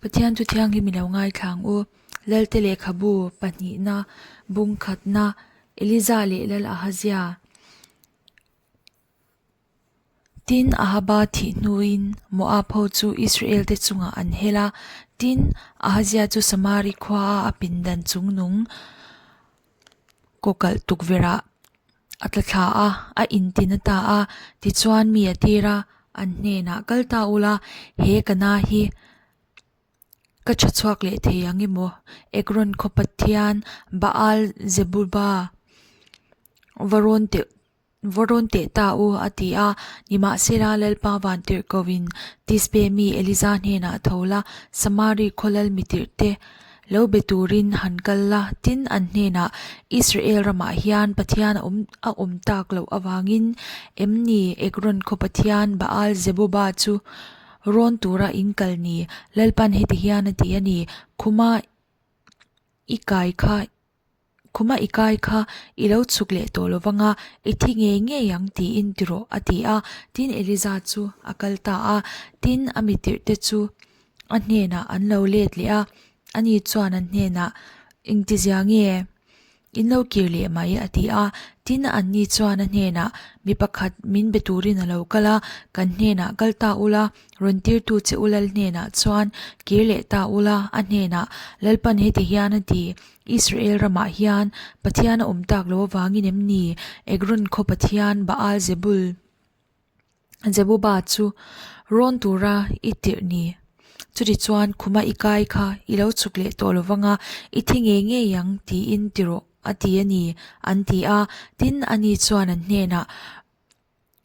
Pathian chu thianghlim i lo ngaithla ang u. Lalte lehkhabu pahnihna, bungkhatna, Eliza leh Lal Ahazia. Tin, Ahaba thih hnuin Moab ho chu Israel te chungah an hel a. Tin, Ahazia chu Samari khuaa a pindan chungnung kawkalh tukverhah a tla thla a, a intin a ta a. Tichuan, mi a tir a, an hnenah, Kal ta ula, he ka na hi ka tha chhuak leh thei ang emaw? Ekron khaw Pathian Baal-zebuba va rawn teh Va rawn teh ta u, a ti a. Nimahsela, Lalpa vantirhkohin Tisbe mi Eliza hnenah tho la, Samari khaw lal mitirhte lo be turin han kal la, tin an hnenah, Israel ramah hian Pathian a awm a awm tak loh avangin em ni Ekron khaw Pathian Baal-zebuba chu rawn tura in kal ni? Lalpan heti hian a ti a ni, Khuma i kai kha Khuma i kai kha i lo chhuk leh tawh lo vang a, i thi ngei ngei ang tiin ti rawh a ti a. Tin Eliza chu a kal ta a, tin a mi tirhte chu a hnenah an lo let leh a, ani chuan an hnenah, Engtizia nge in lo kir leh mai a ti a. Tin anni chuan a hnenah, Mi pakhat min be turin a lo kal a, kan hnenah kal ta ula, rawn tirtu che u lal hnenah chuan kir leh ta ula, a hnenah, Lalpan heti hian a ti, Israel ramah hian Pathian a awm tak lo avangin em ni? Ekron khaw pathian Baal Zebul, Zebuba chu rawn tura i tirh ni. Chutichuan khuma i kai kha i lo chhuk leh tawh lo vanga i thi ngei ngei ang tiin ti rawh a ti a ni, an ti a. Tin, ani chuan an hnenah,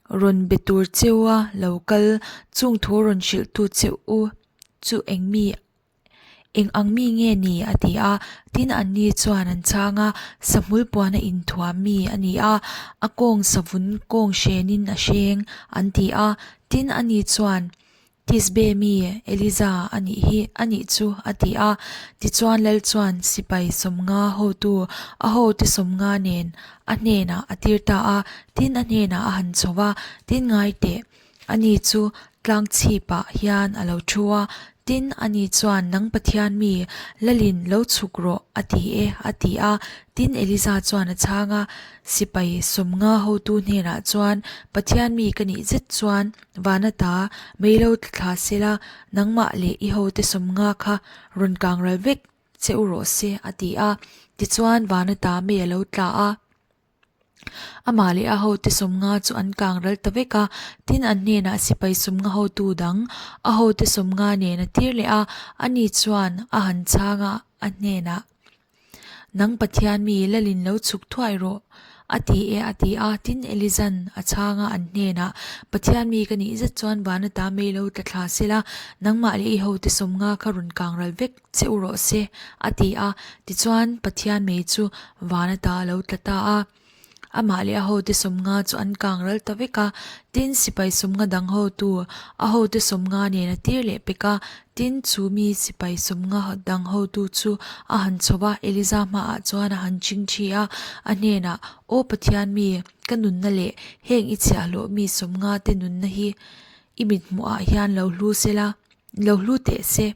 Rawn be tur cheu a lo kal, chung thu rawn hrilhtu che u chu eng mi Eng ang mi nge ni? a ti a. Tin, anni chuan an chhang a, Sahmul puana inthuam mi a ni a, a kawng savun kawng hrenin a hreng, an ti a. Tin, ani chuan, Tisbe mi Eliza a nih hi, a nih chu, a ti a. Tichuan, Lal chuan sipai sawmnga hotu, a hote sawmnga nen a hnenah a tir ta a. Tin, a hnenah a han chho va, Tin, ngai teh. Ani chu tlang chhipah hian a lo thu a, tin, ani chuan, Nang Pathian mi, Lalin lo chhuk rawh, a ti e, a ti a. Tin, Eliza chuan a chhang a, Sipai sawmnga hotu hnenah chuan, Pathian mi ka nih zet chuan vana ta mei lo tla thla sela, nangmah leh i hote sawmnga kha rawn kang ral vek che u rawh se, a ti a. Tichuan, vana ta mei a lo tla a. Amah leh a hote sawmnga chu an kang ral ta vek a, tin an hnenah sipai sawmnga hotu dang a hote sawmnga nen a tir leh a, ani chuan a han chhang a, a hnenah, Nang Pathian mi Lalin lo chhuk thuai rawh, a ti e a ti a, tin Elizan a chhang a an hnenah, Pathian mi ka nih zet chuan van ata mei lo tla thla sela, nangmah leh i hote sawmnga kha rawn kang ral vek che u rawh se, a ti a. Tichuan, Pathian mei chu van ata a lo tla ta a. Amah leh a hote sawmnga chu an kang ral ta vek a. Tin, sipai sawmnga dang hotu a hote sawmnga nen a tir leh pek a. Tin, chu mi sipai sawmnga dang hotu chu a han chho va, Eliza hmaah chuan a han chingthi a, a hnenah, Aw Pathian mi, ka nunna leh heng i chhiahhlawh mi sawmnga te nunna hi i mithmuhah hian lo hlu sela, Lo hlu teh se,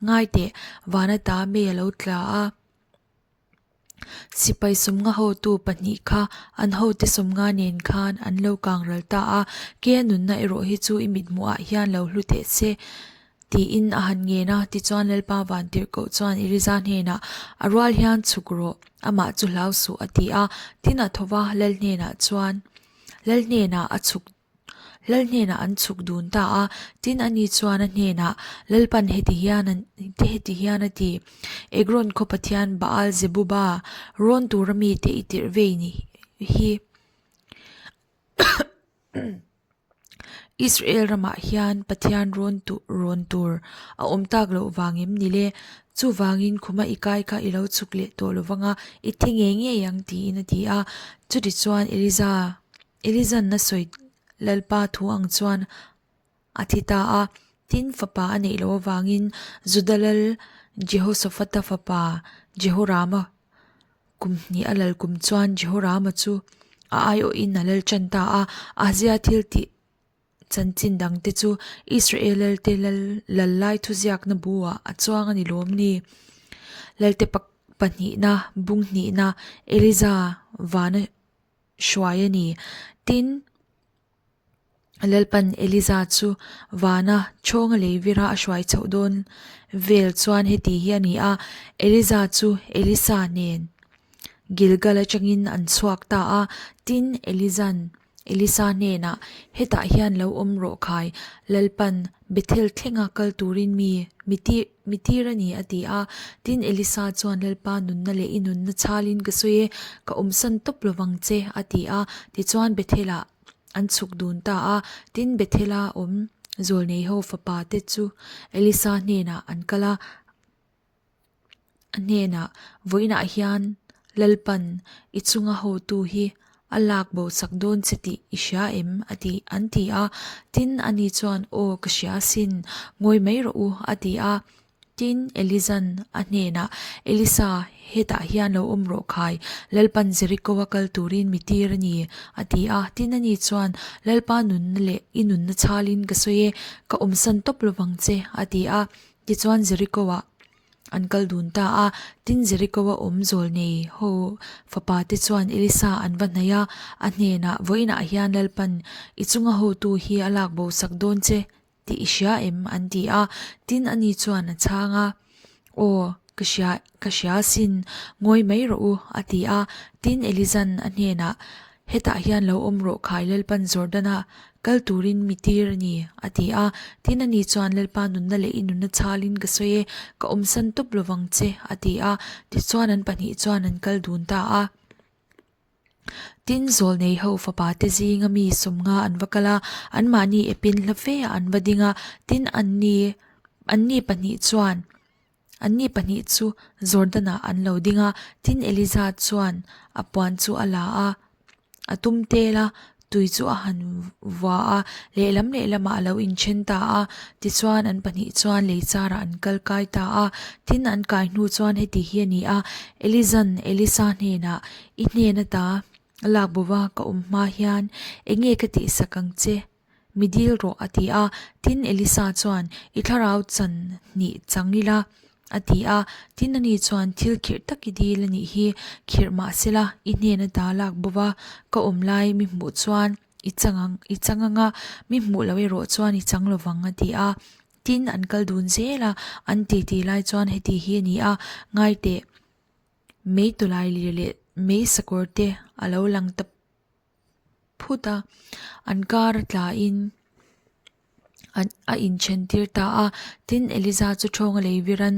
ngai teh, van ata mei a lo tla a. Sipai sawmnga hotu pahnih kha an hote sawmnga nen khan an lo kang ral ta a, ke nunna erawh hi chu i mithmuhah hian lo hlu teh se, tiin a han ngen a. Tichuan Lalpa Vantirhkoh chuan Eliza hnenah, A rual hian chhuk rawh, amah chu hlau suh, a ti a. Tin a tho va, Lal hnenah chuan Lal hnenah a chhuk Lal hnenah an chhuk dun ta a, tin ani chuan a hnenah, Lalpan heti hian an heti hian a ti, Ekron khaw pathian Baal Zebuba rawn tura mite i tirh vei ni hi Israel ramah hian Pathian rawn tu rawn tur a awm tak loh vang em ni le? Chuvangin khuma i kai kha i lo chhuk leh tawh lo vang a, i thi ngei ngei ang tiin a ti a. Chutichuan Eliza Elizan a sawi Lalpa thu ang chuan a thi ta a, tin fapa a neih loh avangin Juda lal Jehosaphata fapa Jehorama kum hnih a lal kum chuan Jehorama chu a aiawhin a lal tan ta a, Ahazia thil tih. Chanchin dangte chu Israel lalte lal lai thuziakna bu-ah a chuang a ni lawm ni? Lalte pahnihna, bung hnihna, Eliza vana hruai a ni. Tin, Lalpan Eliza chu vana chawnga lei vira a hruai chhoh dawn vel chuan heti hi a ni a, Eliza chu Elisa nen Gilgal atangin an chhuak ta a. Tin, Eliza'n Elisa hnenah, Hetah hian lo awm rawh khai, Lalpan Bethel thlenga kal turin mi mi tir mi tir a ni, a ti a. Tin, Elisa chuan, Lalpa nunna leh i nunna chhalin ka sawi e, ka awmsan tawp lovang che, a ti a. Tichuan, Bethelah an chhuk dun ta a. Tin, Bethela awm zawlneiho fapa te chu Elisa hnenah an kal a. A hnenah, Vawiinah hian Lalpan i chunga hotu hi a lak bo chak dawn che tih i hria em? a ti, an ti a. Tin, ani chuan, Aw, ka hria asin, ngawi mai rawh u, a ti a. Tin, Eliza'n a hnenah, Elisa, hetah hian lo awm rawh khai, Lalpan Jeriko-a kal turin mi tir a ni, a ti a. Tin, ani chuan, Lalpa nunna leh i nunna chhalin ka sawi e, ka awmsan tawp lovang che, a ti a. Tichuan Jeriko-ah an kal dun ta a, tin Jeriko-a awm zawl nei ho fapa te chuan Elisa an va hnaih a, a hnenah, Vawiinah hian Lalpan i chunga hotu hi a lak bo sak dawn che tih i hria em? an ti a. Tin ani chuan a chhang a, Aw, ka hria, ka hria asin, ngawi mai rawh u, a ti a. Tin Eliza'n a hnenah, Hetah hian lo awm rawh khai Lalpan Jordana kal turin mi tir a ni, a ti a. Tin ani chuan Lalpa nunna leh i nunna chhalin ka sawi e, ka awmsan tawp lovang che, a ti a. Tichuan an pahnih chuan an kal dun ta a. Tin zawlnei ho fapa te zinga mi sawmnga an va kal a, anmahni epin hla fe ah an va ding a. Tin anni anni pahnih chuan Anni pahnih chu Jordan-ah an lo ding a, tin Eliza chuan a puan chu a la a, a tum tel a, tui chu a han vua a, lehlam lehlamah a lo inthen ta a. Tichuan an pahnih chuan lei charah an kal kai ta a, tin an kai hnu chuan heti hi a ni a, Eliza'n Elisa hnenah, I hnen ata lak bova ka awm hma hian enge ka tihsak ang che? Mi dil rawh, a ti a. Tin, Elisa chuan, I thlarau chan hnih chang ila, a ti a. Tin, ani chuan, Thil khirh tak i dil a nih hi, khirh mah sela, i hnen ata lak bova ka awm lai mi hmuh chuan i chang ang, i chang ang a, mi hmuh loh erawh chuan i chang lovang, a ti a. Tin, an kal dun zel a, an titi lai chuan heti hi a ni a, Ngai teh, mei tawlai lir leh mei sakawr te a lo lang ta phut a, an kar a tlain an a inthen tir ta a, tin Eliza chu thawnga lei viran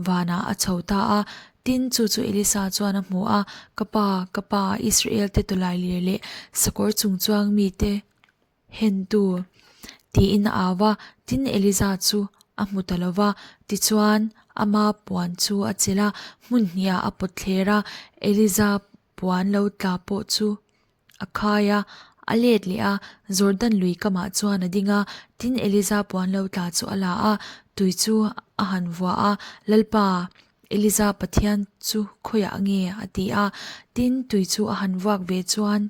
vanah a chho ta a, tin chu chu Elisa chuan a hmu a, ka pa, ka pa, Israel te tawlai lir leh sakawr chung chuang mite hentu tiin a au a, tin Eliza chu a hmu ta lo va, tichuan ama puan chu a chelh a, hmun hniah a pawt thler a, Eliza Puan lo tla pawh chu a khai a, a let leh a, Jordan lui kamah chuan a ding a, tin Eliza puan lo tla chu a la a, tui chu a han vuah a, Lalpa, Eliza Pathian chu khawiah nge? a ti a, tin tui chu a han vuak ve chuan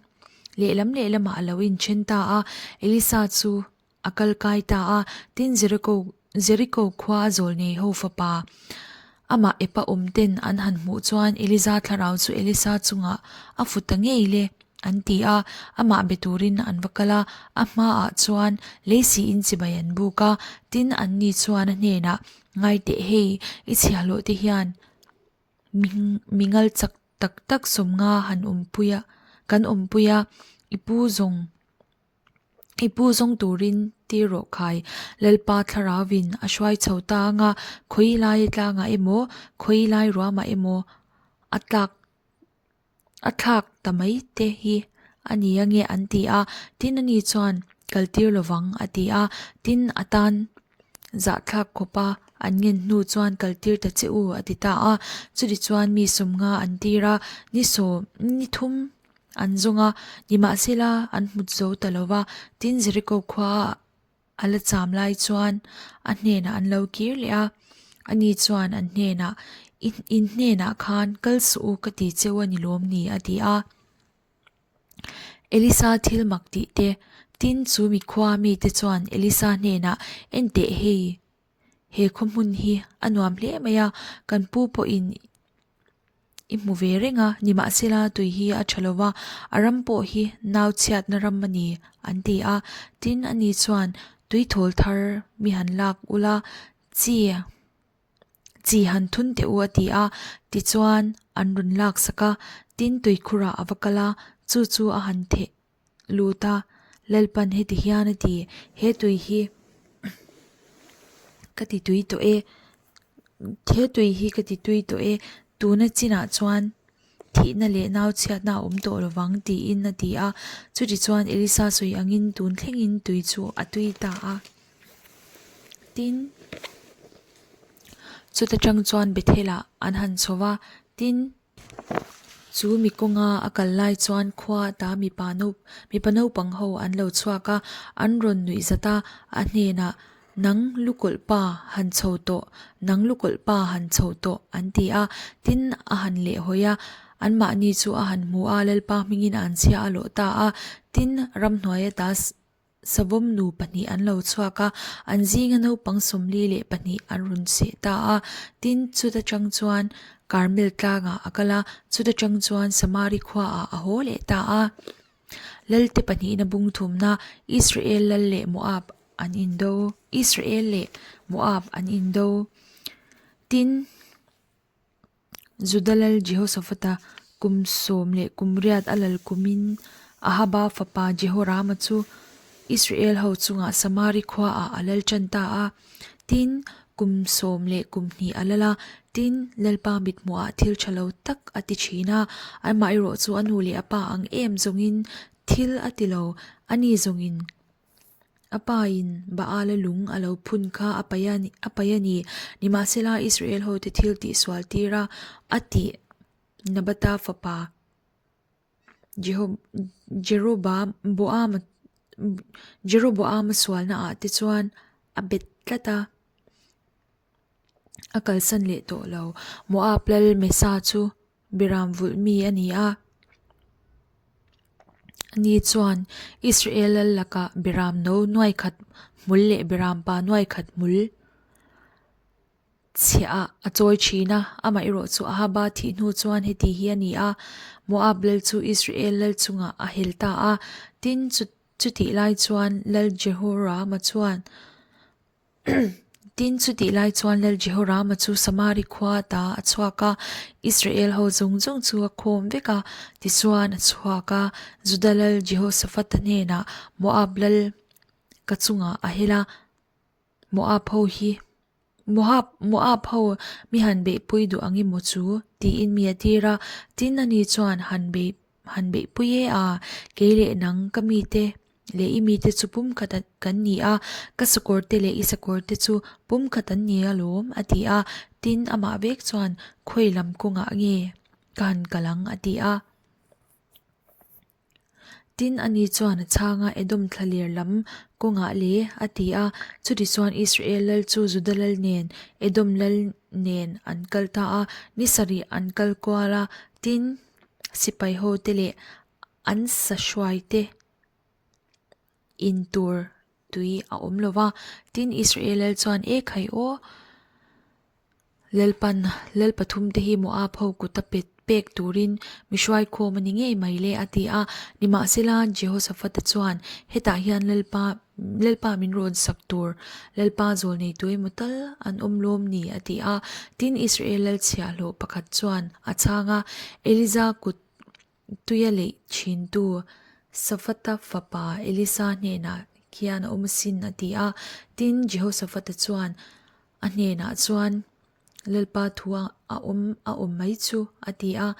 lehlam lehlamah a lo inthen ta a, Elisa chu A kal kai ta a, tin Jeriko Jeriko khua zawlnei ho fapa amah epa awm ten an han hmuh chuan Eliza thlarau chu Elisa chungah a fu ta ngei le an ti a, amah be turin an va kal a, a hmaah chuan lei siin chibai an buk a, tin anni chuan a hnenah Ngaiteh hei i chhiahhlawh te hian mi ngal chak tak tak sawmnga han awmpui a kan awmpui a, i pu zawng I pu zawng turin tir rawh khai, Lalpa thlarauin a hruai chho ta anga khawi lai tlangah emaw, khawi lai ruamah emaw a tlak a thlak ta mai te hi a ni ange an ti a, tin ani chuan kal tir lovang a ti a, tin a tan zahthlak khawpa an ngen hnu chuan kal tir ta che u a ti ta a, chutichuan mi sawmnga an tir a, ni sawm ni thum An zawng a, nimahsela an hmut zo ta lo va, tin Jeriko khua a la cham lai chuan a hnenah an lo kir leh a. Ani chuan an hnenah, In hnenah khan kal suh u ka ti cheu a ni lawm ni? a ti a. Elisa thil mak tih te. Tin, chu mi khua mite chuan Elisa hnenah, Enteh hei, he khaw hmun hi a nuam hle mai a, kan pu pawhin i hmu ve reng a, nimahsela tui hi a tha lo va, a ram pawh hi nau chhiatna ram a ni, an ti a. Tin, ani chuan, Tui thawl thar mi han lak ula, chi chi han thun teh u a ti a, tichuan an rawn lak sak a, tin tuikhurah a va kal a, chu chu a han theh lut a, Lalpan heti hian a ti, he tui hi ka ti tui tawh e, he tui hi ka ti tui tawh e, tuna chinah chuan thihna leh nau chhiatna a awm tawh lo vang tiin a ti a, chutichuan Elisa sawi angin tun thlengin tui chu a tui ta a. Tin, chuta tang chuan Bethel-ah an han chho va, tin, chu mi kawnga a kal lai chuan khua ata mipa mipa naupang ho an lo chhuak a, an rawn nuih zat a, a hnenah, Nang lukawlh pa han chho tawh, nang lukawlh pa han chho tawh, an ti a. Tin, a han lehhawi a, anmahni chu a han hmu a, Lalpa hmingin an chhia a lawh ta a. Tin, ramhnuai ata Savawm nu pahnih an lo chhuak a, an zinga naupang 42 an rawn seh ta a. Tin, chuta tang chuan Karmel tlangah a kal a, chuta tang chuan Samari khuaah a haw leh ta a. Lalte pahnihna bung thumna Israel lal leh Moab an indo Israel leh Moab an indo. Tin, Juda lal Jehosaphata kum 18 a lal kumin Ahaba fapa Jehorama chu Israel ho chungah Samari khuaah a lal tan ta a. Tin, kum 12 a lal a, tin, Lalpa mithmuhah thil tha lo tak a ti thin a, amaherawh chu a nu leh a pa ang em zawngin thil a ti lo, ani zawngin A pain Baala lung a lo phun kha a paih a a paih a ni. Nimahsela, Israel hote thil tihsual tir a, a tih Nabata fapa Jeroboama Jeroboama sualna ah te chuan a bet tlat a, a kalsan leh tawh lo. Moab lal Mesa chu Biram vulh mi a ni a. Ani chuan Israel lal lakah Biram no nuai khat hmul leh Biram pa nuai khat hmul chhiah a chawi thin a. Amaherawh chu Ahaba thih hnu chuan heti hi a ni a, Moab lal chu Israel lal chungah a hel ta a. Tin, chutih lai chuan Lal Jehorama chuan Tin, chutih lai chuan Lal Jehorama chu Samari khua ta a chhuak a, Israel ho zawng zawng chu a khawm vek a. Tichuan a chhuak a, Juda Lal Jehoshaphat-a hnenah Moab lal ka chungah a hel a, Moab ho hi Moab Moab ho mi han beihpui duh ang emaw chu? tiin mi a tir a. Tin, ani chuan han beih han beihpui e a, kei leh nang ka mite leh i mite chu pumkhat kan ni a, ka sakawrte leh i sakawrte chu pumkhat an ni alawm, a ti a. Tin, amah vek chuan, Khawi lam kawngah nge ka han kal ang? a ti a. Tin, ani chuan a chhang a, Edom thlaler lam kawngah le, a ti a. Chutichuan Israel lal chu Juda lal nen, Edom lal nen an kal ta a, ni sarih an kal kual a. Tin, sipai hote leh an sahruaite in tur tui a awm lo va. Tin, Israel lal chuan, E khai aw! Lalpan lal pathumte hi Moab ho kuta pet pek turin mi hruaikhawm a ni ngei mai le, a ti a. Nimahsela, Jehosaphata chuan, Hetah hian Lalpa, Lalpa min rawn sak tur Lalpa zawl nei tu emaw tal an awm lawm ni, a ti a. Tin, Israel lal chhiahhlawh pakhat chuan a chhang a, Eliza kut tuia leih thintu Safata fapa Elisa hnenah khian a awm asin, a ti a. Tin, Jehosaphata chuan a hnenah chuan, Lalpa thu a awm a awm mai chu, a ti a.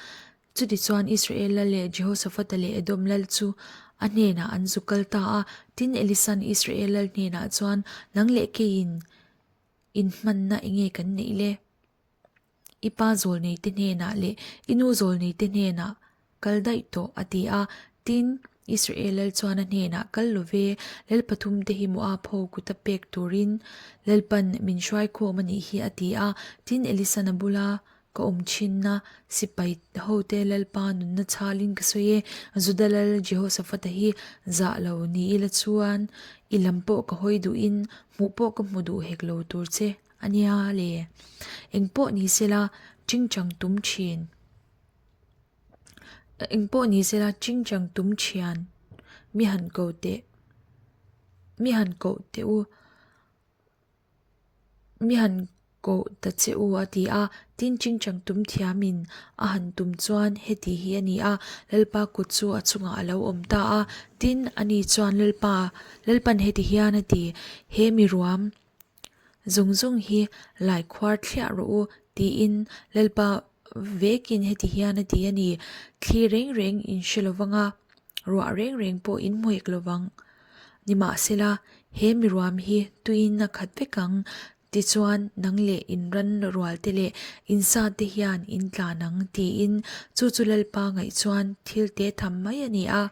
Chutichuan Israel lal leh Jehosaphata leh Edom lal chu a hnenah an zu kal ta a. Tin, Elisa'n Israel lal hnenah chuan, Nang leh keiin inhmanna enge kan neih le? I pa zawlneite hnenah leh i nu zawlneite hnenah kal daih tawh, a ti a. Tin, Israel lal chuan a hnenah, Kal lo ve, lal pathumte hi Moab ho kuta pek turin Lalpan min hruaikhawm a nih hi, a ti a. Tin, Elisa'n a bula. Ka awm thinna sipai hote Lalpa nunna chhalin ka sawi e. Juda lal Jehoshaphat-a hi zah lo ni ila chuan i lam pawh ka hawi duhin hmuh pawh ka hmu duh hek lo tur che a nia le. Eng pawh ni sela chingchang tum thin. Eng pawh ni sela chingchang tum thian mi han ko teh mi han koh teh u. Mi han koh ta che u a ti a, tin chingchang tum thiamin a han tum chuan heti hi a ni a, Lalpa kut chu a chungah a lo awm ta a, tin ani chuan Lalpa, Lalpan heti hian a ti, he mi ruam zawng zawng hi lai khuar thliah rawh u tiin Lalpa vekin heti hian a ti a ni, thli reng reng in hre lo vang a, ruah reng reng pawh in hmu hek lo vang. Nimahsela, he miruam hi tuiin a khat vek ang, tichuan nang leh in ran rualte leh in sate hian in tlan ang, tiin chu chu Lalpa ngaih chuan thil te tham mai a ni a.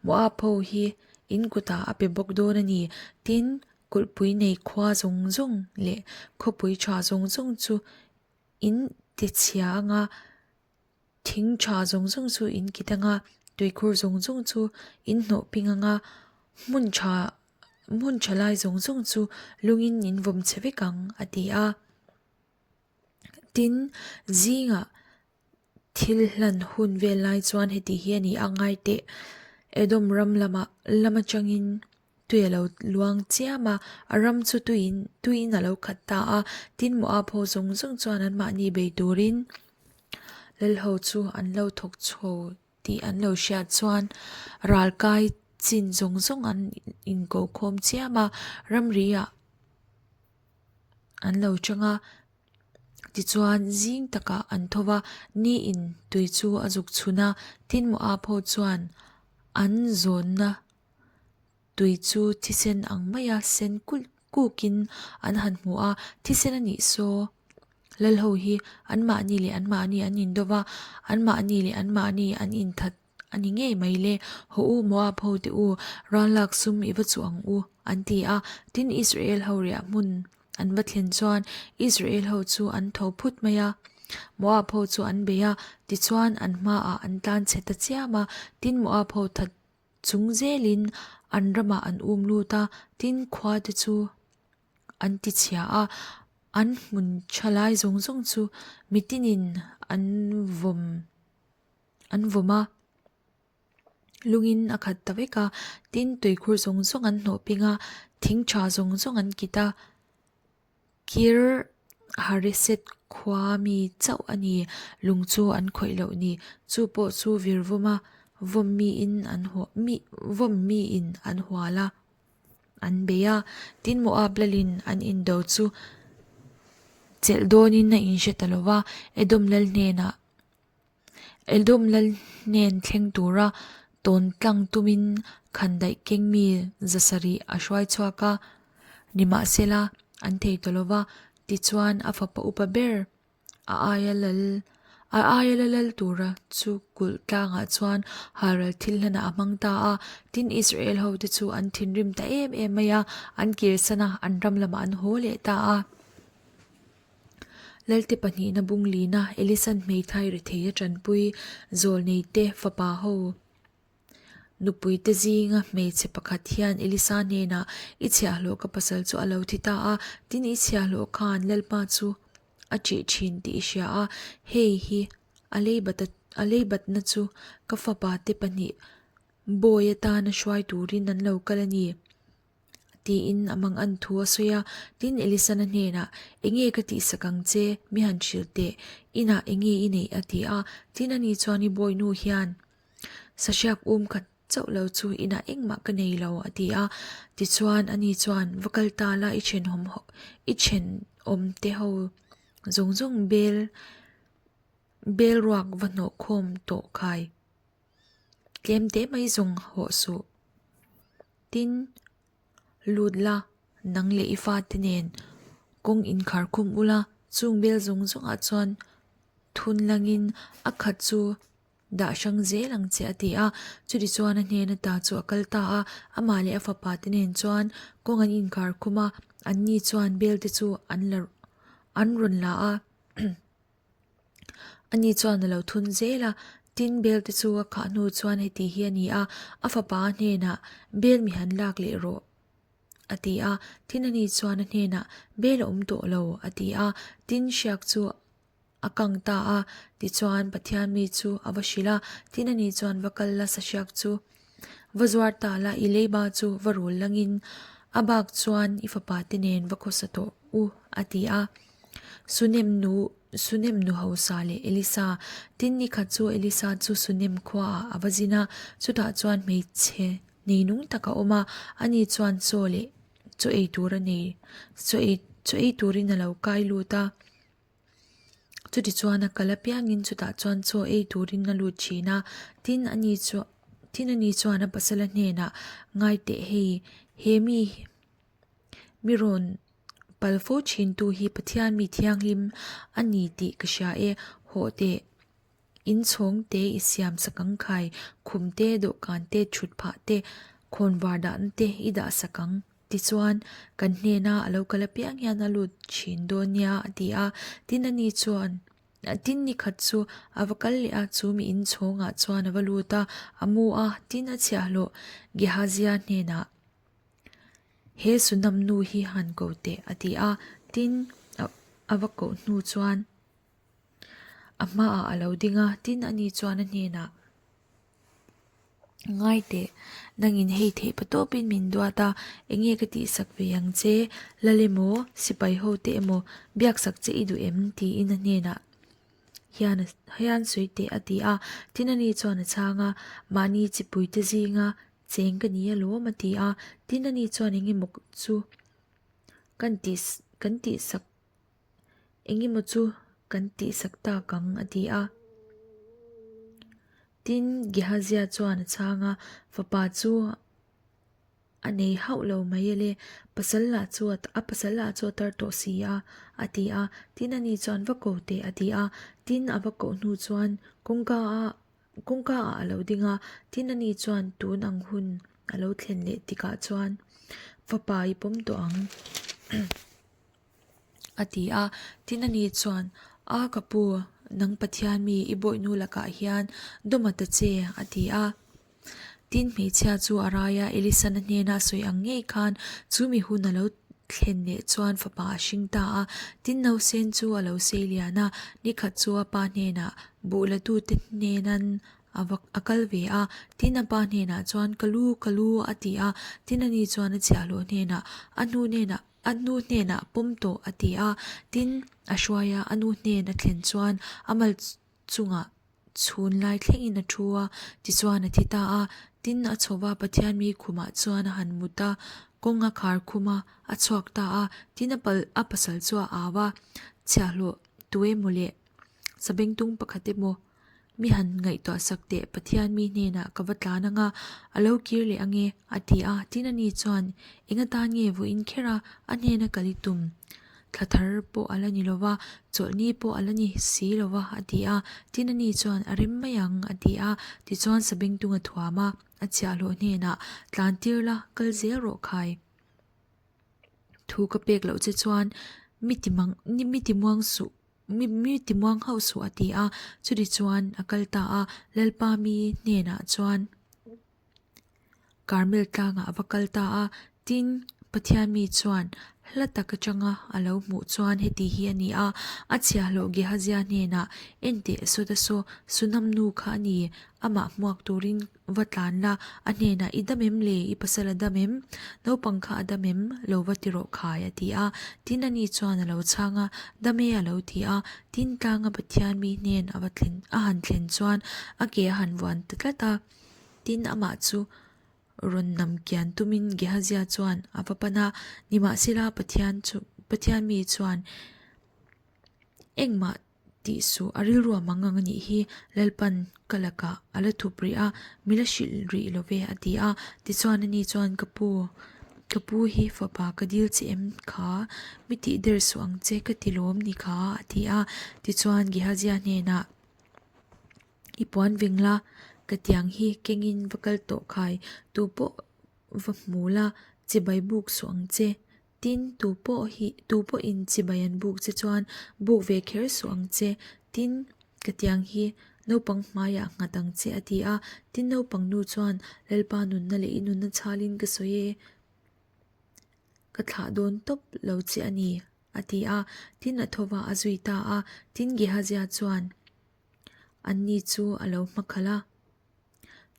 Moab ho hi in kutah a pe bawk dawn a ni, tin, kulhpui nei khua zawng zawng leh khawpui tha zawng zawng chu in tichhia anga, Thing tha zawng zawng chu in kit anga, tuikhur zawng zawng chu in hnawh ping anga, hmun tha hmun tha lai zawng zawng chu lungin in vawm chhe vek ang a ti a. Tin, zingah thil hlan hun vel lai chuan heti hi a ni a ngai teh. Edom ram lamah lam atangin Tui a lo luang chiam a, a ram chu tuiin tuiin a lo khat ta a, tin Moab ho zawng zawng chuan anmahni bei turin Lalho chu an lo thawk chho tih an lo hriat chuan ralkai chin zawng zawng an inko khawm chiam a, ramri ah an lo chang a, tichuan zing takah an tho va, ni in tui chu a zuk chhun a, tin Moab ho chuan an zawnna Tui chu thisen ang maia sen kulh kukin an han hmu a, thisen a nih saw Lalho hi anmahni leh anmahni an indo va, anmahni leh anmahni an inthat a ni ngei mai le, Haw u Moab ho te u, rallak sum i va chuh ang u, an ti a. Tin, Israel ho riah hmun an va thlen chuan Israel ho chu an tho phut mai a, Moab ho chu an bei a, tichuan an hmaah an tlanchhe ta chiam a, tin Moab ho that Chung zelin an ramah an um lut a, tin khua te chu an ti chhia a, an hmun tha lai zawng zawng chu mitinin an vawm an vawm a, lungin a khat ta vek a, tin tuikhur zawng zawng an hnawh ping a, thing tha zawng zawng an kit a. Kir Hareset khua mi chauh a ni, lung chu an khawih loh ni. Chu pawh chu virvawma vawm miin an mi vawm miin an hual a, an bei a. Tin, Moab lalin an indo chu chelh dawnin a inhre ta lo va, Edom lal hnenah Edom lal hnen thleng tura tawn tlang tumin khandaih keng mi zasarih a hruai chhuak a, nimahsela an thei ta lo va, tichuan a fapa upa ber a aia lal a aia la lal tura chu kulh tlangah chuan halral thil hlanah a hmang ta a, tin Israel hote chu an thinrim ta em em mai a, an kirsan a, an ram lamah an haw leh ta a. Lalte pahnihna bung lina Elisan hmeithai rethei a tanpui zawlneite fapa ho nupuite zinga hmeichhe pakhat hian Elisa hnenah i chhiahhlawh ka pasal chu a lo thi ta a, tin i chhiahhlawh khan Lalpa chu a ṭih ṭhin tih i hria a, hei hi a leibat a leibatna chu ka fapa te pahnih bawi atana hruai turin an lo kal a ni. Tiin a mang an thu a sawi a, tin Elisana hnenah, Enge ka tihsak ang che, mi han hrilh teh, inah enge i neih a ti a, tin ani chuan i bawihnu hian sahriak um khat chauh lo chu inah engmah ka nei lo a ti a, tichuan ani chuan va kal ta la i thenawm i thenawm te ho zawng zawng bel bel ruak va hnawh khawm tawh khai tlem teh mai zawng hawh suh. Tin, lut la, nang leh i fate nen kawng inkhar khum ula, chung bel zawng zawngah chuan thun langin a khat chu dah hrang zel ang che a ti a. Chutichuan a hnen ata chu a kal ta a, amah leh a fapa te nen chuan kawng an inkhar khum a, anni chuan bel te chu an la an rawn la a. Ani chuan a lo thun zel a, tin bel te chu a khah hnu chuan heti hi a ni a, a fapa hnenah bel mi han lak leh rawh a ti a, tin ani chuan a hnenah bel a awm tawh lo a ti a, tin hriak chu a kang ta a, tichuan Pathian mi chu a va hrilh a, tin ani chuan va kal la sahriak chu va zuar ta la i leiba chu va rul langin a bak chuan i fapa te nen va khawsa tawh u a ti a. Sunem nu Sunem nu hausa leh Elisa Tin ni khat chu Elisa chu Sunem khuaah a va zin a, chutah chuan hmeichhe nei nung tak a awm a, ani chuan chaw leh chaw ei tur a nei chaw ei chaw ei turin a lo kai lut a. Chutichuan a kal apiangin chutah chuan chaw ei turin a lut thin a, tin ani chu tin ani chuan a pasala hnenah ngai teh hei he mi mi rawn pal fo thin tu hi Pathian mi thianghlim a ni tih ka hria e, hawh teh inchhawng te i siam sak ang khai, khum te, dawhkan te, thut phah te, khawnvar dahna te i dah sak ang. Tichuan, kan hnena a lo kal apiang hian a lut thin dawn nia, a ti a. Tin ani chuan, tin ni khat chu a va kal leh a, chu mi inchhawngah chuan a va lut a, a mu a, tin a chhiahhlawh Gehazia hnenah, He Sunam nu hi han ko teh, a ti a. Tin a va koh hnu chuan a hmaah a lo ding a, tin ani chuan a hnenah, Ngai teh, nangin hei theih pa tawpin min duat a, enge ka tihsak ve ang che, lal emaw, sipai ho te emaw, biaksak che i duh em? tiin a hnenah hian hian sawi teh a ti a. Tin ani chuan a chhang a, mahni chipui te zinga cheng ka ni alawm a ti a. Tin ani chuan engemaw chu kan tih kan tihsak Engemaw chu kan tihsak tak ang a ti a. Tin, Gehazia chuan a chhang a, fapa chu a nei hauh lo mai ale, pasal lah chu a pasal lah chu a tar tawh si a, a ti a. Tin, ani chuan va ko teh a ti a. Tin, a va koh hnu chuan kawngka a Kawngka ah a lo ding a, tin ani chuan tun ang hun a lo thlen leh tikah chuan fapa i pawm tawh ang a ti a. Tin ani chuan, A ka pu, nang Pathian mi i bawihnu lakah hian dawm a ta che a ti a. Tin hmeichhia chu a rai a, Elisana hnena a sawi ang ngei khan chu mi hun a lo thlen leh chuan fapa a hring ta a. Tin nausen chu a lo sei lian a, nikhat chu a pa hnenah Buh la tute hnenan a va a kal ve a, tin a pa hnenah chuan ka lu ka lu a ti a, tin ani chuan a chhiahhlawh hnenah a hnu hnenah a nu hnenah pawm tawh a ti a, tin a hruai a, a nu hnen a thlen chuan a mal chungah chhun lai thlengin a thu a, tichuan a thi ta a, tin a chho va Pathian mi khumah chuan a han mut a, kawng a khar khum a, a chhuak ta a, tin a pal a pasal chu a au a, chhiahhlawh tu emaw leh. Sabengtung pakhat emaw, Mi han ngaihtuah sak teh, Pathian mi hnenah ka va tlan ang a, a lo kir leh ang e, a ti a. Tin ani chuan, Eng atan nge vawiin kher a, a hnena kal i tum? Thla thar pawh a la ni lo va, chawlhni pawh a la ni si lo va, a ti a. Tin ani chuan, A rem mai ang, a ti a. Tichuan Sabengtung a thuam a, a chhiahhlawh hnenah, Tlan tir la, kal zel rawh khai. Thu ka pek loh che chuan mi ti mang, mi ti muang suh. Mi mi ti muang hauh suh a ti a, chuti chuan a kal ta a, Lalpa mi hnenah chuan Karmel tlangah a va kal ta a, tin Pathian mi chuan hla tak atanga a lo hmuh chuan heti hi a ni a, a chhiahhlawh Gehazia hnenah Enteh sawta saw Sunam nu kha a ni, amah hmuak turin Va tlan la, a hnenah i dam em le, i pasal a dam em? Naupang kha a dam em? Lo va ti rawh khai, a ti a. Tin ani chuan a lo chhang a, Dam e a lo ti a. Tin tlanga Pathian mi hnen a va thlen, a han thlen chuan a ke a han vuan ta tlat a. Tin amah chu rawn nam kian tumin Gehazia chuan a va pan a, nimahsela Pathian chu, Pathian mi chuan engmah Tih suh, a rilru a mang ang a nih hi, Lalpan ka lakah a la thup rih a, mi la hrilh rih lo ve a ti a. Tichuan ani chuan ka pu, ka pu hi fapa ka dil che em kha, mi tih der suh ang che ka ti lawm ni kha a ti a. Tichuan Gehazia hnenah i puan veng la, ka tiang hi kengin va kal tawh khai, tu pawh va hmu la, chibai buk suh ang che. Tin, tu pawh hi, tu pawhin chibai an buk che chuan buk ve kher suh ang che. Tin. Ka tiang hi naupang hmaiah nghat ang che a ti a. Tin naupang nu chuan Lalpa nunna leh i nunna chhalin ka sawi e, ka thlah dawn tawp lo che a ni a ti a. Tin a tho va a zui ta a. Tin Gehazia chuan anni chu a lo hmakhalh a.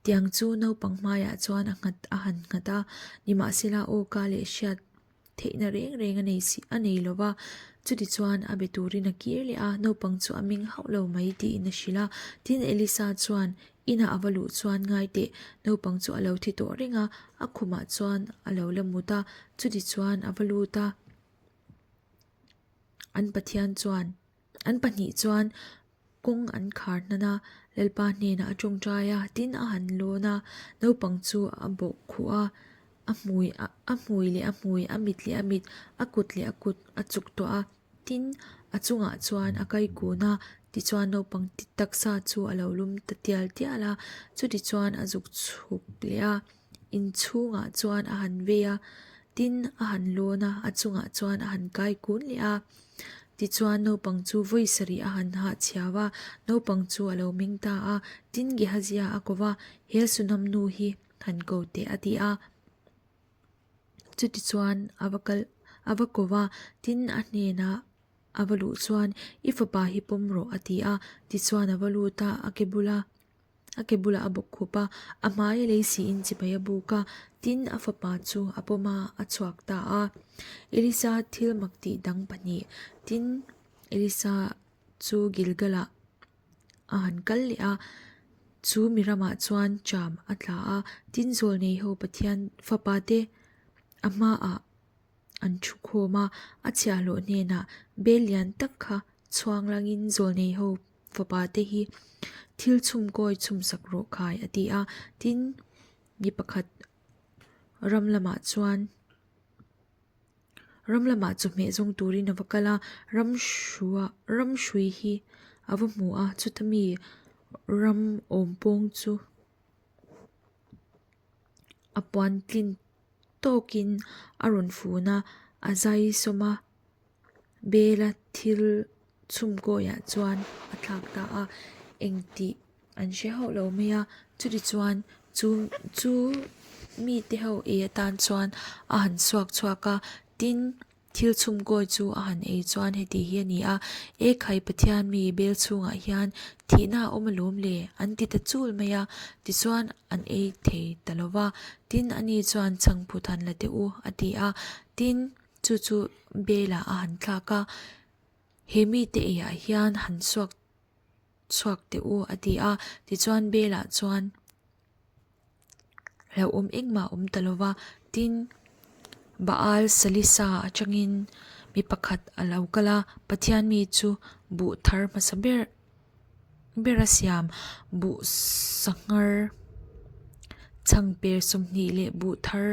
Tiang chu naupang hmaiah chuan a nghat a han nghat a, nimahsela aw ka leh hriat theihna reng reng a nei si a nei lo va. Chutichuan a be turin a kir leh a, naupang chu a meng hauh lo mai tiin a hrilh a. Tin, Elisa chuan inah a va luh chuan ngai teh, naupang chu a lo thi tawh reng a, a khumah chuan a lo la mut a, chutichuan a va lut a. An Pathian chuan, an pahnih chuan Kawng an khar hnan a, Lalpa hnenah a tawngtai a, tin a han lawn a, naupang chu a bawh khuh a, a hmui a hmui leh a hmui, a mit leh a mit, a kut leh a kut a chuk tawh a, tin a chungah chuan a kai kun a, tichuan naupang taksa chu a lo lum ta tial tial a, chutichuan a zuk chhuk leh a, inchhungah chuan a han vei a, tin a han lawn a, a chungah chuan a han kai kun leh a. Tichuan naupang chu vawi sarih a han hah chhiau a, naupang chu a lo meng ta a, tin Gehazia a ko va, He Sunam nu hi han ko teh a ti a. Chutichuan a va kal a va ko va, tin a hnenah a va luh chuan, I fapa hi pawm rawh a ti a. Tichuan a va lut a, a ke bula. A ke bulah a bawk khup a, a hmaia lei siin chibai a buk a, tin a fapa chu a pawm a, a chhuak ta a. Elisa thil mak tih dang pahnih, tin Elisa chu Gilgalah a han kal leh a, chu mi ramah chuan ṭam a tla a, tin zawlnei ho Pathian fapa te a hmaah an thu khawm a, a chhiahhlawh hnenah bel lian tak kha chhuang langin zawlnei ho fapa te hi thil chhum kawi chhum sak rawh khai a ti a, tin mi pakhat ram lamah chuan ram lamah chawhmeh zawng turin a va kal a, ram hrua ram hrui hi a va hmu a, chuta mi ram awm pawng chu a puan tlin tawkin a rawn fun a, a zai sawm a, bela thil chhumkawiah chuan a thlak ta a, engtih an hre hauh lo mai a, chutichuan chu chu mite ho ei atan chuan a han chhuak chhuak a, tin thil chhumkawi chu a han ei chuan heti hi a ni a, Ekhai Pathian mi bel chhungah hian thihna a awm alawm le an ti ta chul mai a, tichuan an ei thei ta lo va, tin ani chuan chhangphut han la teh u a ti a, tin Chu chu Bela a han thlak a, He mite eiah hian han chhuak chhuak teh u a ti a. Tichuan Bela chuan hlauhawm engmah a awm ta lo va, tin Baal Salisa atangin mi pakhat a lo kal a, Pathian mi chu buh thar hmasa ber ber a siam buh sanghar chhangper 20 leh buh thar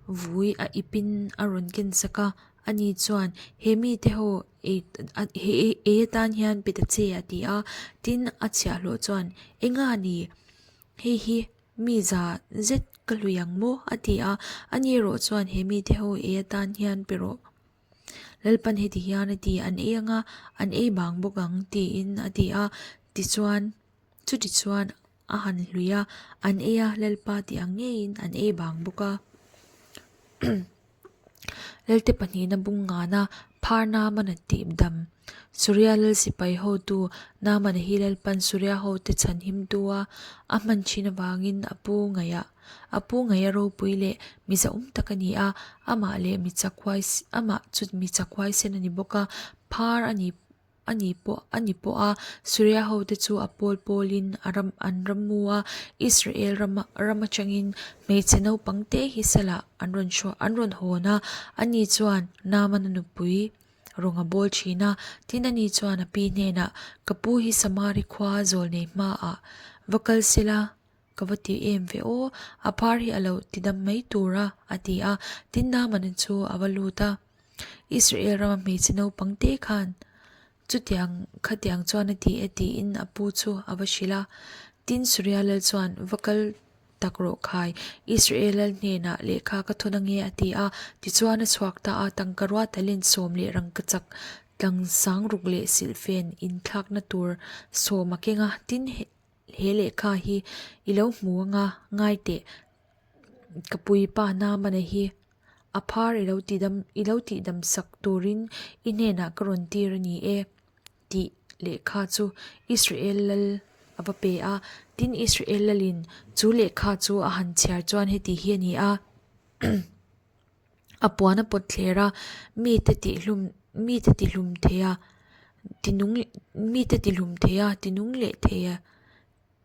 vui a ipin a rawn ken sak a ani chuan he mite ho ei ei atan hian pe ta che a ti a tin a chhiahhlawh chuan enga ni hei hi mi za zet ka hlui ang maw a ti a ani erawh chuan he mite ho ei atan hian pe rawh. Lalpan heti hian a ti, An ei anga, an ei bang bawk ang, tiin a ti a. Tichuan, chutichuan a han hlui a, an ei a, Lalpa tih ang ngeiin an ei bang bawk a. Lalte pahnihna bung ngana phar Naamana tih dam. Suria lal sipai hotu Naamana hi Lalpan Suria hote chhanhimtu a a hman thin avangin a pu ngaihah A pu ngei a ropui leh mi zahawm tak a ni a, amah leh mi chak huai amah chu mi chak huaisen a ni bawk a, phar a ni a ni pawh a ni pawh a, Suria ho te chu a pawl pawlin a ram an ram mu a, Israel rama ram atangin hmeichhe naupang te hi salah an rawn hruai an rawn hawn a, ani chuan Naamana nupui rawng a bawl thin a, tin ani chuan a pi hnenah ka pu hi Samari khua zawlnei hmaah va kal sela Ka va ti em ve aw, a phar hi a lo ti dam mai tur a, a ti a. Tin Naamana chu a va lut a, Israel rama hmeichhe naupang te khan chutiang khatiang chuan a ti e tiin a pu chu a va hrilh a. Tin Suria lal chuan va kal tak rawh khai, Israel lal hnenah lehkha ka thawn ange a ti a. Tichuan a chhuak ta a, tangka rua talent 10 leh rangkachak. Tlangsang ruk leh silhfen inthlakna tur sawm a keng a, tin he lehkha hi i lo hmu anga ngai teh ka puipa Namana hi a phar i lo tidam i lo tihdam sak turin i hnenah ka rawn tir a ni e tih lehkha chu Israel lal a va pe a, tin Israel lalin chu lehkha chu a han chhiar chuan heti hi a ni a. A puan a pawt thler a, mite tihlum mite tihlum thei a tinung mite tihlum thei a tinung leh thei a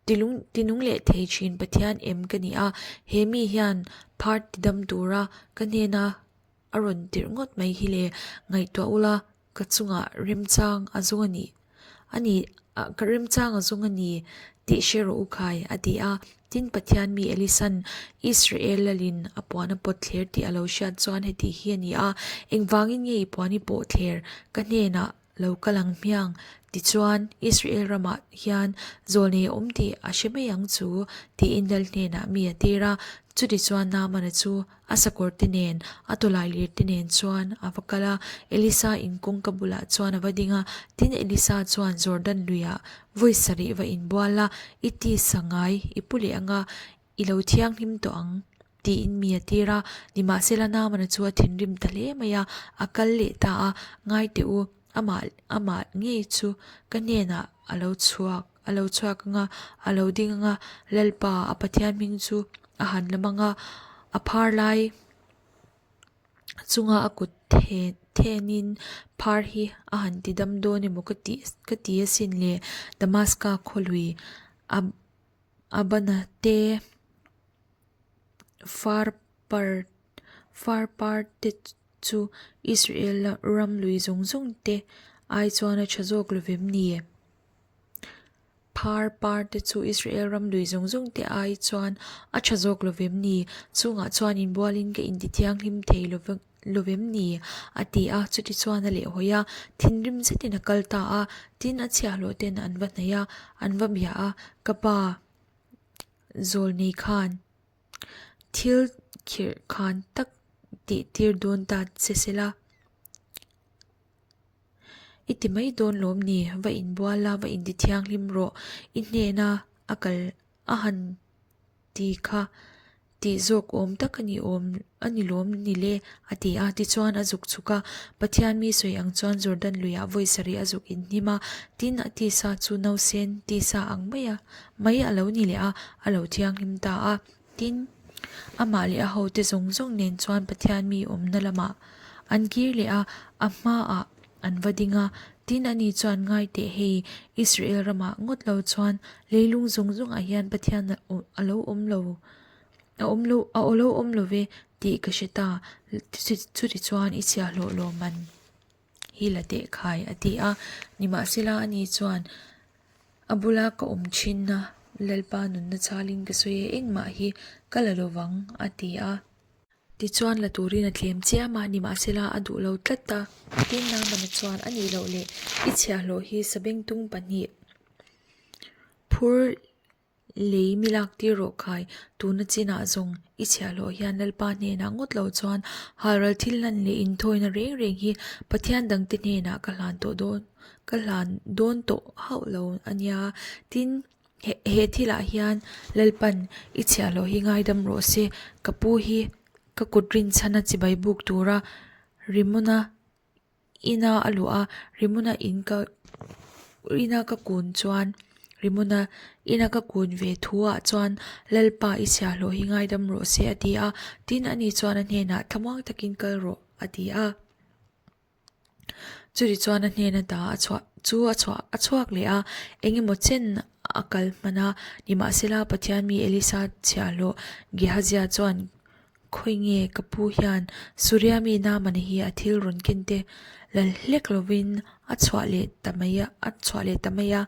tilung tinung leh thei thin Pathian em ka ni a, he mi hian phar tidam tura ka hnena a rawn tirh ngawt mai hi le ngaihtuah ula ka chungah remchang a zawng a nih a ni ka remchang a zawng a ni tih hre rawh u khai a ti a. Tin Pathian mi Elisa'n Israel lalin a puan a pawt thler tih a lo hriat chuan heti hi a ni a, Engvangin nge i puan i pawh thler? Ka hnenah lo kal ang hmiang. Tichuan Israel ramah hian zawlnei a awm tih a hre mai ang chu tiin lal hnenah mi a tir a. Chutichuan Naamana chu A sakawr te nen, a tawlai lir te nen chuan a va kal a, Elisa in kawngka bulah chuan a va ding a. Tin, Elisa chuan Jordan luiah vawi sarih va inbual a, I tisa ngai i pu leh anga i lo thianghlim tawh ang, tiin mi a tir a. Nimahsela Naamana chu a thinrim ta hle mai a, a kal leh ta a, Ngai teh u, amah amah ngei chu ka hnenah a lo chhuak a lo chhuak anga a lo ding anga Lalpa a Pathian hming chu a han lam anga a phar lai chunga a kut the thenin phar hi a han ti dam dawn emaw ka tih ka ti asin le Damaska khawlui a a bana te far par far par te chu Israel ram lui zawng zawng te ai chuan a tha zawk lo vem ni? Phar par te chu Israel ram lui zawng zawng te ai chuan a tha zawk lo vem ni? Chungah chuan inbualin ka inti thianghlim thei lo lo vem ni? A ti a, chuti chuan a lehhawi a, thinrim zetin a kal ta a, tin a chhiahhlawh ten an va hnaih a, an va bia a, Ka pa zawlnei khan Thil khirh khan tak tih tir dawn ta che se la, i ti mai dawn lawm ni? Va inbual la, va inti thianghlim rawh. I hnena a kal a han ti kha tih zawk awm tak a ni awm a ni lawm ni le a ti a. Tichuan a zuk chhuk a, Pathian mi sawi ang chuan Jordan luiah vawi sarih a zuk inhnim a, tin a tisa chu nausen tisa ang mai a mai a lo ni leh a, a lo thianghlim ta a. Tin, amah leh a hote zawng zawng nen chuan Pathian mi awmna lamah an kir leh a, a hmaah an va ding a. Tin, ani chuan ngai teh hei, Israel ramah ngawt lo chuan leilung zawng zawngah hian Pathian a lo awm lo, a awm lo, a lo awm lo ve tih ka hre ta, chutichuan i chhiahhlawh lawmman hi la teh khai, a ti a. Nimahsela, ani chuan, A bula ka awm thinna Lalpa nunna chalin ka sawi e, engmah hi ka la lovang, a ti a. Tichuan la turin a tlem chiam a, nimahsela a duh lo tlat a. Tin, Naamana chuan, A nih loh leh i chhiahhlawh hi sabengtung pahnih phur Lei mi lak tir rawh khai, tuna chinah zawng i chhiahhlawh hian Lalpa hnenah ngawt lo chuan halral thil hlan leh inthawina reng reng hi Pathian dangte hnenah ka hlan tawh dawn ka hlan dawn tawh hauh lo a nia. Tin, he thilah hian Lalpan i chhiahhlawh hi ngaidam rawh se, ka pu hi ka kut rinchhana chibai buk tura Rimona Ina a luh a, Rimuna in ka ina ka kun chuan Rimuna ina ka kun ve thu ah chuan Lalpa i chhiahhlawh hi ngaidam rawh se a ti a, tin ani chuan a hnenah thlamuang takin kal rawh a ti a. Chutih chuan a hnen ata a chhuah chu a chhuah a chhuak leh a, engemaw chen a kal hman a, nimahsela Pathian mi Elisa chhiahhlawh Gehazia chuan Khawi nge ka pu hian Suria mi Naamana hi a thil rawn ken te lal hlek lovin a chhuah leh ta mai a, a chhuah leh ta mai a.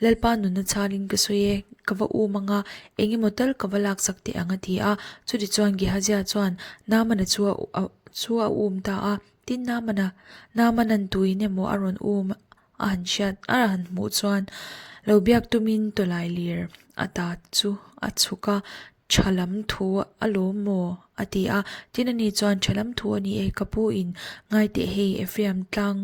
Lalpa nunna chhalin ka sawi e, ka va um ang a, eng emaw tal ka va laksak teh ang a ti a. Chutichuan Gehazia chuan Naamana chu a chu a um ta a, tin Naamana Naamanan tuin emaw a rawn um A han hriat a han hmuh chuan lo biak tumin tawlai lir a ta chu a chhuk a, tha lam thu a lawm maw? a ti a. Tin ani chuan tha lam thu a ni e, ka pu in ngai teh hei Ephraim tlang.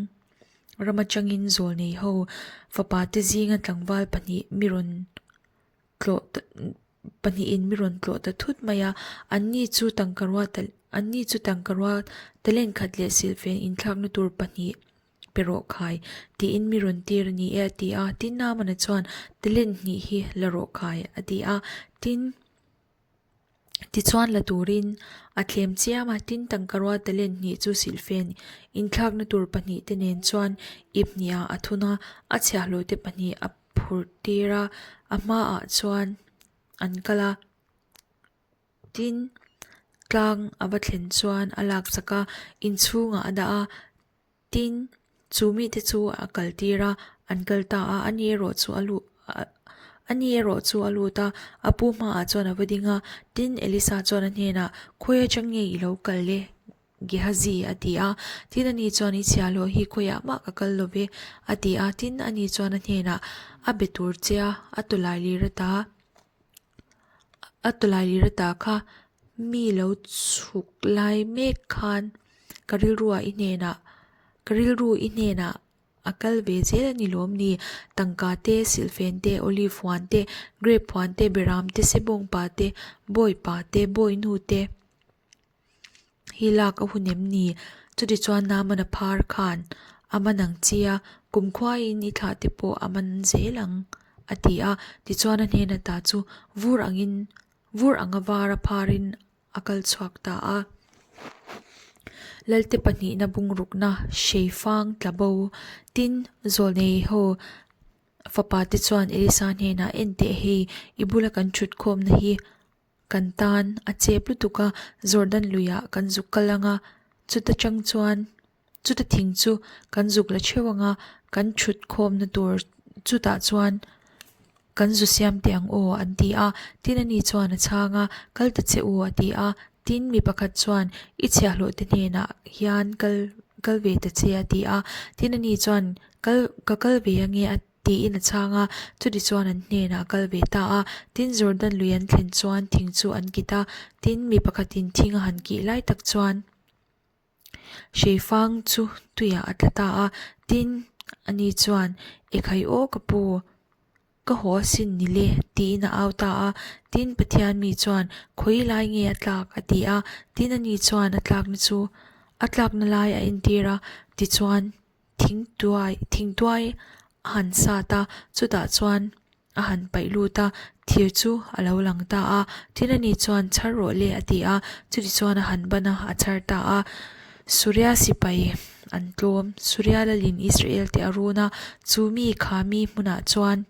Ram atangin zawlnei ho fapa te zinga tlangval pahnih mi rawn tlawh ta pahnihin mi rawn tlawh ta thut mai a, anni chu tangkarua anni chu tangkarua talent khat leh silhfen inthlakna tur pahnih pe rawh khai tiin mi rawn tir a ni e a ti a, tin Naamana chuan talent hnih hi la rawh khai a ti a, tin. Tichuan la turin a thlem chiam a, tin tangkarua talent hnih chu silhfen inthlakna tur pahnih te nen chuan ip hnihah a thun a, a chhiahhlawh te pahnih a phurh tir a, a hmaah chuan an kal a. Tin, tlang a va thlen chuan a laksak a, inchhungah a dah a. Tin, chu mite chu a kal tir a, an kal ta a, ani erawh chu a lut ani erawh chu a lut a, a pu hmaah chuan a va ding a. Tin, Elisa chuan a hnenah, Khawi atang nge i lo kal le? Gehazi a ti a. Tin, ani chuan, I chhiahhlawh hi khawiah mah ka kal lo ve, a ti a. Tin, ani chuan a hnenah, A be tur che a, a tawlai lir ata a tawlai lir ata kha mi lo chhuk lai mek khan ka rilruah i hnenah ka rilru i hnenah a kal ve zel a ni lawm ni? Tangka te, silhfen te, olive huan te, grape huan te, beram te, sebawngpa te, bawipa te, bawinu te hi lak a hun em ni? Chutichuan Naamana phar khan a man ang chi a, kumkhuaiin i thlah te pawh a man zel ang a ti a. Tichuan a hnen ata chu vur angin vur anga vara pharin a kal chhuak ta a. Lalte pahnihna bungrukna hreifang tla bo tin zawlnei ho fapa te chuan Elisa hnenah en teh hei i bula kan thut khawmna hi kan tan a chep lutuk a Jordan luiah kan zuk kal ang a chuta tang chuan Chuta thing chu kan zuk la theuh ang a, kan thut khawmna tur chutah chuan kan zu siam teh ang aw an ti a. Tin ani chuan a chhang a, kal ta che u a ti a. Tin mi pakhat chuan i chhiahhlawh te hnenah hian kal kal ve ta che a ti a. Tin ani chuan kal ka kal ve ange a tiin a chhang a. Chuti chuan an hnenah a kal ve ta a. Tin Jordan lui an thlen chuan thing chu an kit a. Tin mi pakhatin thing a han kih lai tak chuan. Hreifang chu tuiah a tla ta a, tin ani chuan Ekhai aw ka pu, ka haw asin ni le tiin a au ta a, tin Pathian mi chuan Khawi lai nge a tlak a ti a, tin ani chuan a tlakna chu a tlakna lai a entir a, tichuan thingtuai thingtuai a han sat a, chutah chuan a han paih lut a, thir chu a lo lang ta a, tin ani chuan chhar rawh le a ti a, chuti chuan a han ban a, a chhar ta a. Suria sipai an tlawm, Suria lalin Israel te a run a, chu mi kha mi hmunah chuan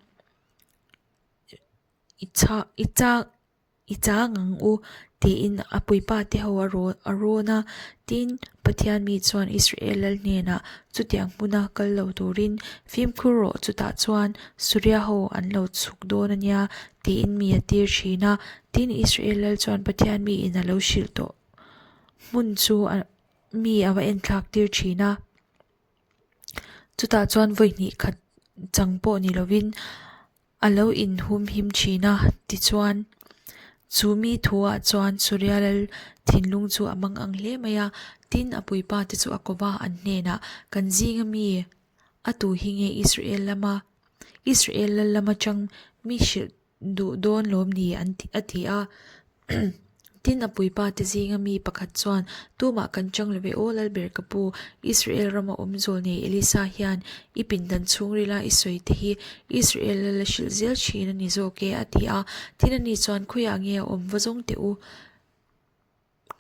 i chha i chang I chang ang u, tiin a puipa te ho a rawn a rawn a. Tin, Pathian mi chuan Israel lal hnenah chutiang hmuna kal lo turin fimkhur rawh chutah chuan Suria ho an lo chhuk dawn a nia, tiin mi a tir thin a. Tin, Israel lal chuan Pathian miin a lo hrilh tawh hmun chu a mi a va enthlak tir thin a. Chutah chuan vawi hnih khat chang pawh ni lovin A lo inhum him thin a, tichuan chu mi thuah chuan Surya lal thinlung chu a mang ang hle mai a, tin a puipa te chu a ko va, an hnenah, Kan zinga mi a tu hi nge Israel lama Israel lal lama chang mi hrilh duh dawn lawm ni an ti a ti a. Tin, a puipa te zinga mi pakhat chuan, Tumah kan chang lo ve aw, Lalber ka pu, Israel rama awm zawl nei Elisa hian i pindan chhungrila i sawi te hi Israel lal a hrilh zel thin a ni zawk e, a ti a. Tin, ani chuan, Khawiah nge a awm va zawng teh u,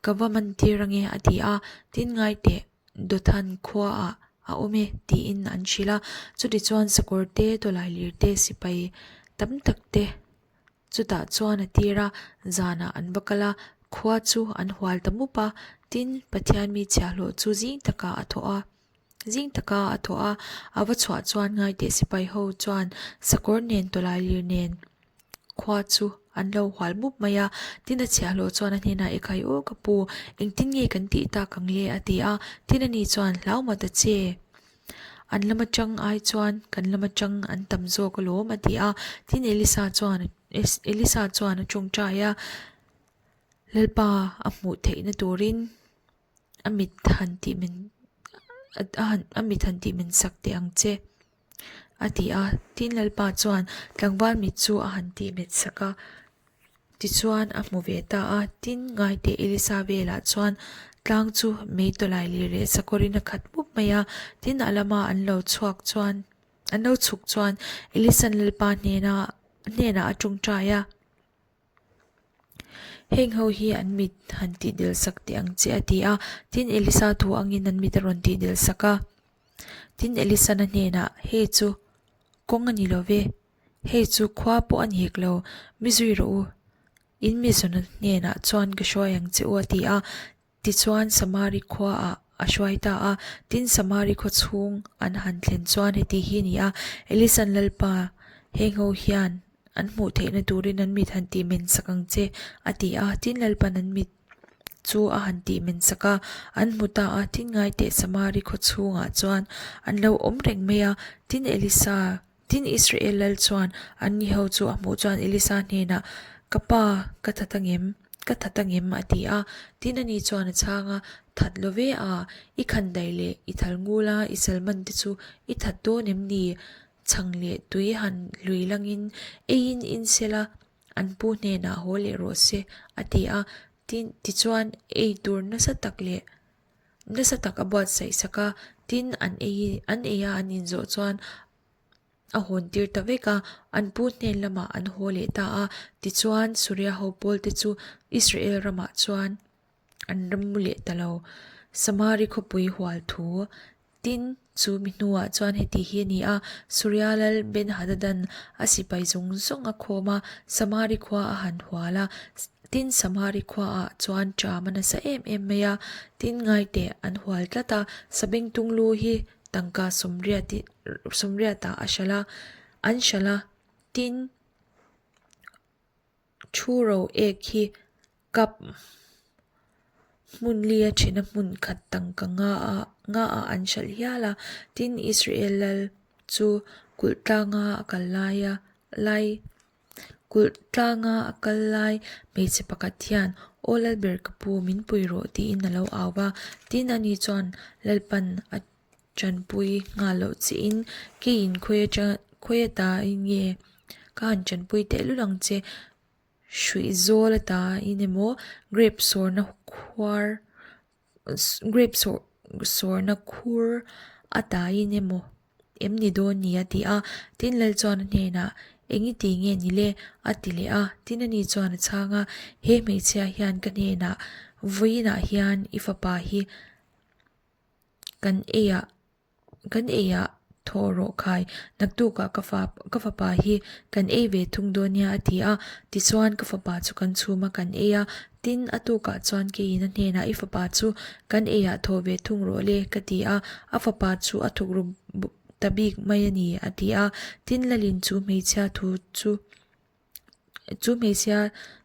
ka va man tir ange, a ti a. Tin, ngai teh, Dothan khuaah a awm e, tiin an hrilh a. Chutichuan, sakawr te, tawlailir te, sipai tam tak te, Chutah chuan a tir a, zanah an va kal a, khua chu an hual ta mup a, tin, Pathian mi chhiahhlawh chu zing takah a thawh a. Zing taka a thawh a, a va chhuah chuan ngaiteh sipai ho chuan sakawr nen tawlailir nen khua chu an lo hual mup mai a, tin a chhiahhlawh chuan a hnenah Ekhai aw ka pu, engtin nge kan tih tak ang le? a ti a, tin ani chuan Hlau mawt a che. An lam atang ai chuan kan lam atang an tam zawk alawm a ti a. Tin Elisa chuan Elisa chuan a tawngtai a, Lalpa a hmuh theihna turin a mit han tih men. a mit han tih men sak teh ang che, a ti a. Tin, Lalpa chuan tlangval mit chu a han tih met sak a, tichuan a hmu ve ta a. Tin, ngaiteh Elisa velah chuan tlang chu mei tawlai lir leh sakawrin a khat mup mai a. Tin, a lama an lo chhuak chuan an lo chhuk chuan Elisa'n Lalpa hnena hnenah a tawngtai a. Heng ho hi an mit han tih del sak teh ang che a ti a. Tin, Elisa thu angin an mit a rawn tih del sak a. Tin, Elisan a hnenah, Hei chu kawng a ni lo ve, hei chu khua pawh a ni hek lo, mi zui rawh u, in mi zawn hnenah chuan ka hruai ang che u a ti a. Tichuan, Samari khuaah a hruai ta a. Tin, Samari khaw chhung an han thlen chuan heti hi a ni a, Elisan Lalpa, heng ho hian an hmuh theihna turin an mit han tih men sak ang che, a ti a. Tin, Lalpan an mit chu a han tih men sak a, an hmu ta a. Tin, ngaiteh Samari khaw chhungah chuan an lo awm reng mai a. Tin, Elisa Tin, Israel lal chuan an ni ho chu a hmuh chuan Elisa hnenah, Ka pa, ka that angem? Ka that angem? a ti a. Tin, ani chuan a chhang a, That lo ve a, i khandaih leh i thal ngul a, i salman te chu i that dawn em ni? Chhang leh tui han hlui langin eiin in sela an pu hnenah haw leh rawh se, a ti a. Tin, tichuan ei tur nasa tak leh nasa tak a buatsaih sak a, tin an ei an ei a an inzawh chuan a hawn tir ta vek a, an pu hnen lamah an haw leh ta a, tichuan Suria ho pawl te chu Israel ramah chuan an ram mu leh ta lo. Samari khawpui hual thu Tin, chu mi hnuah chuan heti hi a ni a, Suria lal Ben-Hadadan a sipai zawng zawng a khawm a, Samari khua a han hual a. Tin, Samari khuaah chuan ṭam a nasa em em mai a, tin ngaiteh an hual tlat a, Sabengtung lu hi tangka sawmriatah a hralh a, an hralh a, tin, Thu ro ek hi cup hmun li a thina hmun khat tangka nga a nga ah an hralh hial a tin Israel lal chu kulh tlanga a kal lai a lai kulh tlanga a kal lai hmeichhe pakhat hian aw lalber ka pu min pui rawh tiin a lo au va tin ani chuan lalpan a Tanpui nghal loh chiin keiin khawi atang khawi atain nge ka han tanpui tehlul ang che hruih zawl atain emaw grape sawrna khuar grape sawr sawrna khur atain emaw em ni dawn ni a ti a tin lal chuan a hnenah eng i ti nge ni le a ti leh a tin ani chuan a chhang a he hmeichhia hian ka hnenah vawiinah hian i fapa hi Kan eiah kan eiah thaw rawh khai naktukah ka fa ka fapa hi kan ei ve thung dawn nia a ti a tichuan ka fapa chu kan chhum a kan ei a tin a tukah chuan keiin a hnenah i fapa chu kan eiah thaw ve thung rawh le ka ti a a fapa chu a thuk ru ta bik mai a ni a ti a tin Lalin chu hmeichhia thu chu. Chu hmeichhia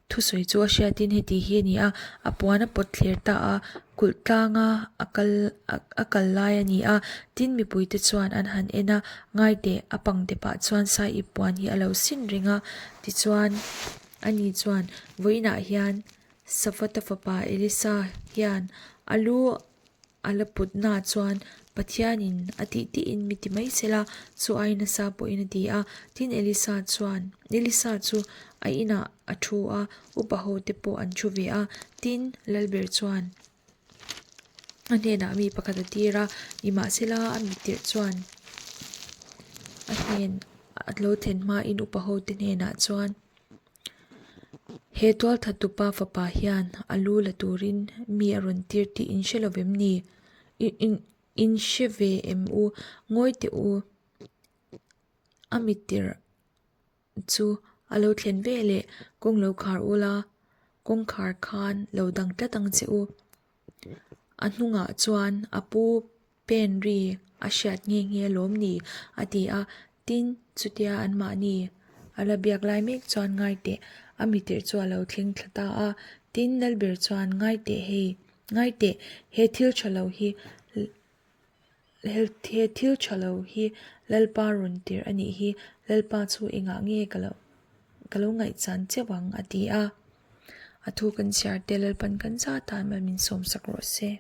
thusawi chu a hriatin heti hi a ni a, a puan a pawt thler ta a, kulh tlanga a kal a kal lai a ni a, tin mipuite chuan an han en a, ngaiteh a pang te pah chuan sai ip puan hi a lo sin reng a, tichuan ani chuan vawiinah hian Safata fapa Elisa hian a lu A la put na chuan Pathianin a tih tihin mi ti mai sela, chu ai nasa pawhin a ti a. Tin, Elisa chuan, Elisa chu a inah a thu a, upa ho te pawh an thu ve a. Tin, Lalber chuan a hnenah mi pakhat a tir a, nimahsela a mi tirh chuan a hnen a lo thlen hmain upa ho te hnenah chuan, He tualthattupa fapa hian a lu la turin mi a rawn tir tih in hre lo vem ni? In hre ve em u? Ngawi teh u, a mittir chu a lo thlen ve leh kawng lo khar ula, kawngkhar khan lo dang tlat ang che u. A hnungah chuan a pu Pen ri a hriat nghe nghe lawm ni? a ti a. Tin, chutia anmahni a la biak lai mek chuan ngaiteh a mitirh chu a lo thleng thla ta a. Tin, Lalber chuan ngaiteh hei, ngaiteh, he thil tha lo hi, he thil tha lo hi Lalpa rawn tirh a nih hi, Lalpa chu engah nge ka lo ka lo ngaihchan cheuh ang a ti a. A thu kan chhiar te Lalpan kan zat a, mal min sawmsak rawh se.